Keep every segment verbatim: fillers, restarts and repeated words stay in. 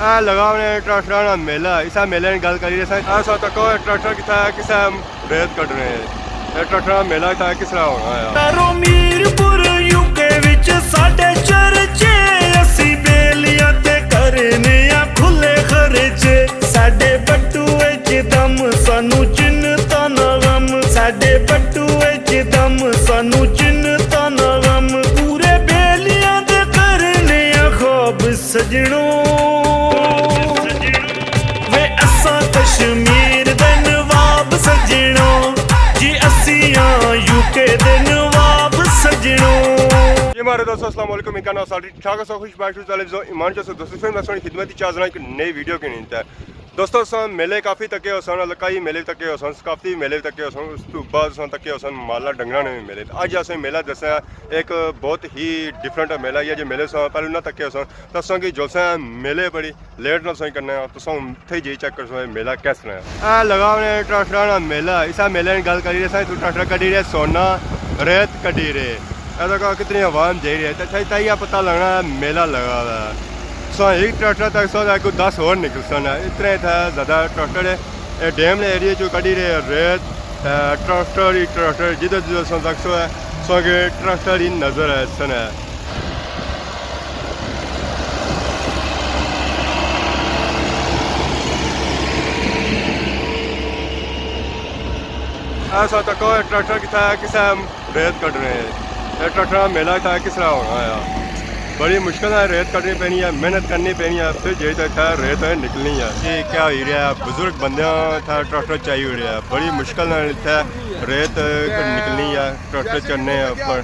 اے لگا ہونے ٹریکٹراں نا میلہ، اسا میلے نی گل کری رہے ساں۔ اے سا تکو اے ٹریکٹر کتھا ہے، کسا ریت کڈنے ہیں۔ اے ٹریکٹراں نا میلہ اتھا کس طرح ہونا ہے؟ پیروں میرپور یو کے وچ ساڈے چرچے، اسی بیلیاں تے کرنے آ کھلے خرچے۔ ساڈے بٹو وچ دم، سانو چنتا نہ غم۔ ساڈے بٹو وچ دم، سانو چنتا نہ غم۔ پورے بیلیاں تے کرنے آ خواب سجنو۔ وے اساں کشمیر دے نواب سجنو، جی اسیاں یو کے دے نواب سجنو۔ جی مہاڑے دوستو، السلام علیکم، امید کرنا سارے ٹھیک ٹھاک ہوسو، خوش باش، ساریاں ایمان چ ہوسو۔ دوستو، میں ساڑی خدمت چ حاضر ہاں ایک نئی ویڈیو کے نیت۔ دوستو، اساں میلے کافی تکے ہوسن، علاقائی میلے وی تکے ہوسن، ثقافتی میلے وی تکے ہوسن، اس تو بعد اساں تکے ہوسن مالا ڈنگراں نے وی میلے۔ تے اج اساں میلہ دسنا ہے، ایک بہت ہی ڈفرنٹ میلہ ہے، جے میلے اساں پہلے نہ تکے ہوسن، تے اساں کی جلسہ میلے بڑی لیٹ نال سوئی کرنے آں، تساں ہن اتھے جائی چیک کرسو اے میلہ کس طرح ہے۔ اے لگا ہونے ٹریکٹراں نا میلہ، اسا میلے نی گل کری رہے ساں، اتھوں ٹریکٹر کڈی رہے، سونا، ریت کڈی رہے۔ اے تکو کتنی عوام جائی رہی ہے، تے اتھے تاں ایہہ پتہ لگنا ہے میلہ لگا ہوا ہے۔ سو ایک ٹریکٹر تک سو کوئی دس ہور نکلسن، اتنے اتھے زیادہ ٹریکٹر ہے۔ اے ڈیم نے ایریے چوں کڈی رہے ریت، اے ٹریکٹر ہی ٹریکٹر، جدھر جدھر سو تک سو ہے، سو اگے ٹریکٹر ہی نظر آئے سن ہے۔ اے سو تکو اے ٹریکٹر کتھا ہے، کسے ریت کڈنے۔ اے ٹریکٹر نا میلہ اتھا کس طرح ہونا ہے؟ بڑی مشکل نال ریت کڈنی پینی ہے، محنت کرنی پینی ہے، پھر جائی تے اتھا ریت نکلنی ہے۔ یہ کیا ہوئی رہیا ہے؟ بزرگ بندیاں اتھا ٹریکٹر چائی ہوئی رہیا ہے، بڑی مشکل نال اتھا ریت نکلنی ہے، ٹریکٹر چڑھنے ہیں اوپر۔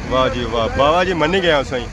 واہ جی واہ، بابا جی منی گیا سائیں۔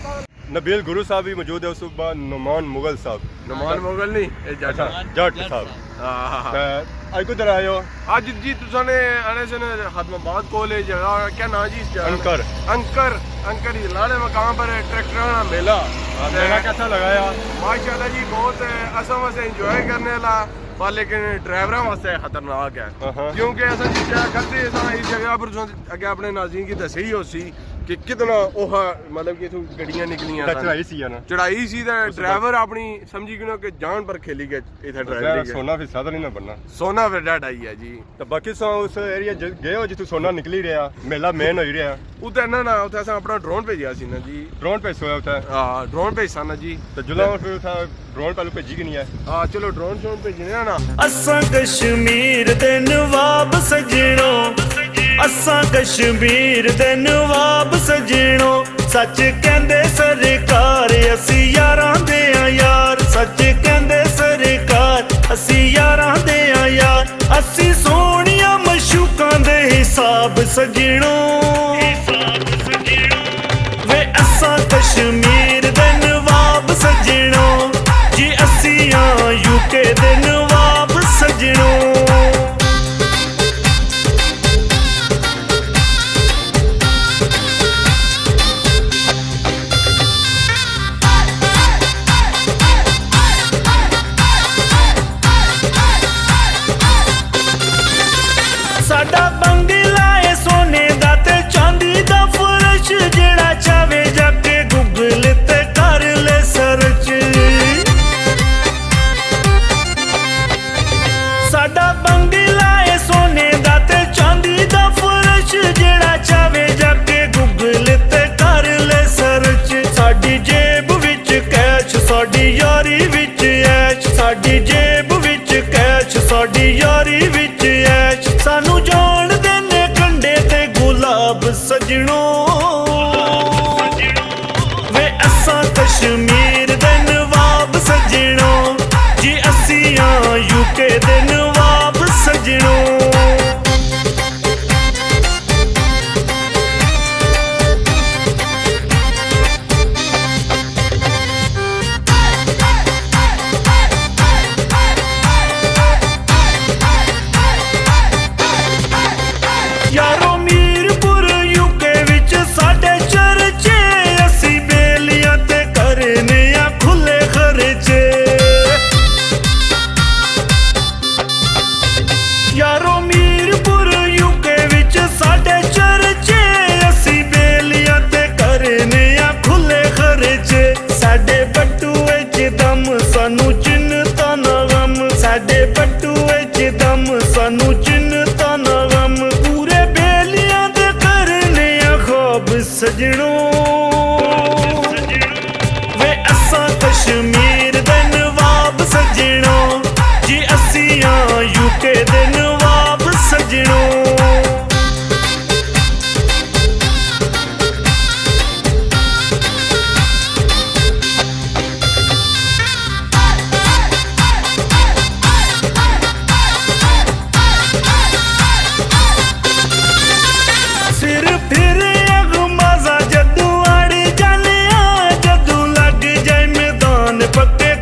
نبیل گرو صاحب بھی موجود ہے، اس کے بعد نعمان مغل صاحب۔ نعمان مغل نہیں، اے جٹ۔ اچھا، جٹ صاحب۔ ہاں۔ تے اج کدھر آئے ہو؟ اج جی تساں نے آنے سے نا خادم آباد کول ہے جگہ، کیا نام جی اس جگہ؟ انکر۔ انکر، انکر ہی لاڑے مقام پر ٹریکٹراں نا میلہ۔ ہاں، تے میلہ کیسا لگا یا؟ ماشاءاللہ جی، بہت اساں واسطے انجوائے کرنے والا، پر لیکن ڈرائیوراں واسطے خطرناک ہے۔ ہاں۔ کیونکہ اساں جس جگہ کھڑے ساں، اس جگہ پر تساں اگے اپنے ناظرین کی دسیا ہی ہوسی کہ کتنا اوہا، مطلب کہ اتھوں گڈیاں نکلیاں اتھا سن۔ چڑھائی سی ہے نا؟ چڑھائی سی تے اس ڈرائیور اپنی سمجھی گنو کہ جان پر کھیلی گئے۔ اتھے ڈرائیور ظاہر ہے، سونا پھر سادہ نہیں نہ بننا۔ سونا پھر ڈیڈ آئی ہے جی۔ تے باقی تساں اس ایریا ج-، گئے ہو جتھوں سونا نکلی رہیا، میلہ مین ہوئی رہیا؟ اتھے نہ، نہ، اتھے اساں اپنا ڈرون بھیجیا سی نا جی۔ ڈرون بھیجسو اتھے؟ ہاں، ڈرون بھیجساں نا جی۔ تے جلا ہن پھر اتھے ڈرون پہلو بھیجی گنی ہے۔ ہاں، چلو ڈرون شرون بھیجنے آں نا۔ اساں کشمیر دے نواب سجنو، اساں کشمیر دے نواب سجنو، سچ کہندے سرکار، اسی یاراں دے آں یار، سچ کہندے سرکار، اسی یاراں دے آں یار، اسی سوہنیاں مشوقاں دے حساب سجنو۔ وے اساں کشمیر دے نواب سجنو، جی اسیاں یو کے دے نواب سجنو۔ ساڈا بنگلہ اے سونے دا تے چاندی دا فرش، جیڑا چاہوے جا کے گوگل تے کر لے سرچ۔ ساڈا بنگلہ اے سونے دا تے چاندی دا فرش، جیڑا چاہوے جا کے گوگل تے کر لے سرچ۔ ساڈی جیب وچ کیش، ساڈی یاری وچ عیش، ساڈی جیب وچ کیش، ساڈی یاری وچ عیش۔ سانو جان دینے کنڈے تے گلاب سجنو۔ وے اساں کشمیر دے نواب سجنو، جی اسیاں یو کے دے نواب سجنو۔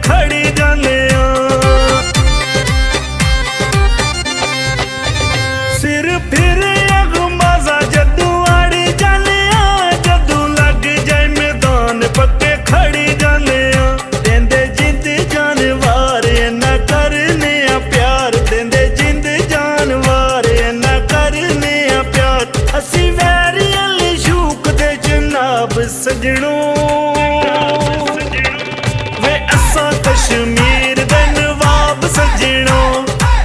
کھڑی جانے آں۔ سر پھر اغمازہ جدوں اڑ جانے آں، جدوں لگ جائے میدان پکے کھڑی جانے آں۔ دیندے جند جانوار اینا کرنے آں پیار، دیندے جند جانوار اینا کرنے آں پیار۔ اسی ویریاں لے شوق دے جناب سجنوں، وے اساں کشمیر دے نواب سجنوں،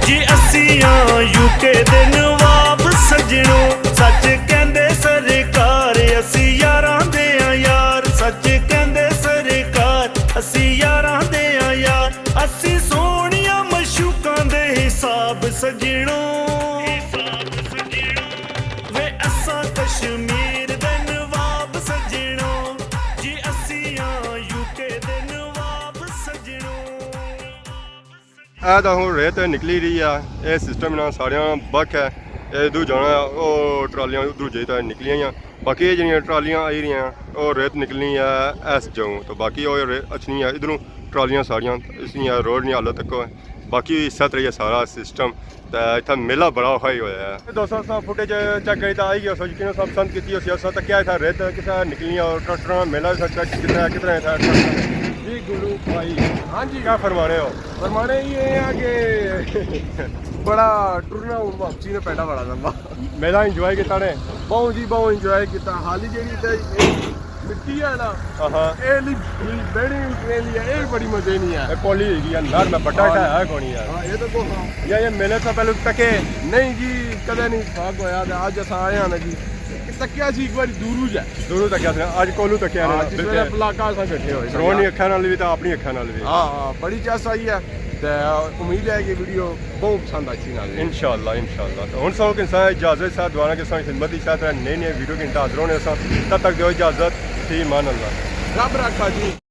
جی اسیاں یو کے دے نواب سجنوں۔ سچ کہندے سرکار، اسی یاراں دے آں یار، سچ کہندے سرکار، اسی یاراں دے آں یار، اسی سوہنیاں مشوقاں دے حساب سجنوں۔ وے اساں کشمیر دے نواب سجنوں، جی اسیاں یو کے دے نواب سجنوں۔ اے تاں ہن ریت نکلی رہی ہے، اے سسٹم انہاں ساریاں بک ہے، اے ادھر جانا ہے، او ٹرالیاں ادھر جائی تاں نکلی آئیاں۔ باقی اے جیہڑیاں ٹرالیاں آئی رہیاں، او ریت نکلنی ہے ایس جاؤں، تو باقی او ریت اچھنی ہے ادھروں، ٹرالیاں ساریاں، اس نی روڈ نی حالت تکو ہے۔ باقی اسے طرح ہی ہے سارا سسٹم۔ تے اتھا میلہ بڑا ہائی ہویا ہے۔ دوستو، اساں فوٹیج چیک کری تے آئی گئے، سو یقیناً اساں پسند کیتی ہوسی۔ اساں تکیا اتھا ریت کسا نکلیاں اور ٹریکٹراں میلہ بھی چیک کیتا ہے، کتنا اتھا ٹریکٹر۔ جی گلو بھائی۔ ہاں جی۔ کیا فرمانے ہو؟ فرمانے یہ ہے کہ بڑا ٹرنا ہن واپسی نے پیڈا بڑا لمبا۔ میلہ انجوائے کیتا نے؟ بہوں جی، بہوں انجوائے کیتا۔ حالی جیڑی تے مٹی ہے نا، ہاں ہاں۔ اے لی بہنی ٹرین لی ہے، اے بڑی مزے نی ہے۔ اے پولی ہوئی گئی ہے، نرم ہے، بٹا ہاں۔ ٹا ہے کونی یار۔ ہاں، اے تو کو ہاں۔ یا یہ میلے تو پہلے تکے؟ نہیں جی، کدے نہیں فرق ہویا، تے اج اساں آئے ہاں نا جی۔ تکیا سی ایک باری دوروں جا۔ دوروں تکیا سی، اج کولوں تکیا ہاں، نا، جس ویلے بالکل۔ علاقہ اساں بیٹھے ہوئے سن۔ ڈرون نی اکھاں نال وی تے اپنی اکھاں نال وی۔ ہاں ہاں، بڑی چس آئی ہے۔ تے امید ہے کہ ویڈیو بہت پسند آسی نال۔ انشاءاللہ، انشاءاللہ۔ تو ہن سو کہ سا اجازت سا، دعا کہ سا خدمت ہی سا، تے نئے نئے ویڈیو کے انتظار ہونے سا۔ تب تک دیو اجازت، فی امان اللہ۔ رب رکھا جی۔